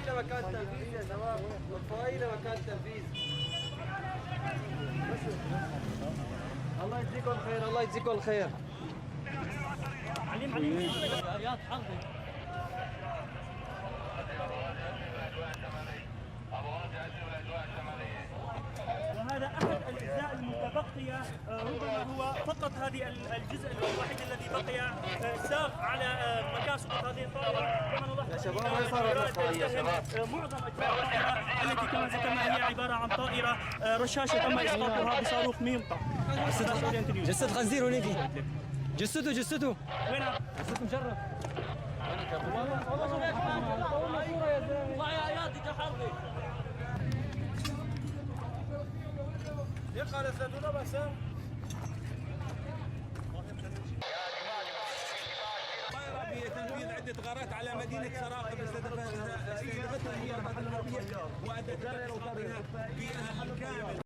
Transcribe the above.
مكان التنفيذ يا شباب، مطفئي لمكان التنفيذ. الله يجزيكم الخير، الله يجزيكم الخير. عليم عليم يا حظي. وهذا احد الاجزاء المتبقية، ربما هو فقط هذه الجزء الوحيد الذي بقي ساق على مكان سقوط هذه الطائرة. كما نلاحظ يا شباب، وين صارت المطفئية يا شباب؟ معظم اجزاء الطائرة التي كما ذكرنا هي عبارة عن طائره رشاشه تم اسقاطها بصاروخ ميم طا. جثة الخنزير هونيك، جثته جثته. وينها؟ جثته مشرف. والله يا اياد يا حربي. طائرة بتنفيذ عدة غارات على مدينة سراقب استهدفتها الطائرات الحربية وأدت إلى إسقاطها بالكامل.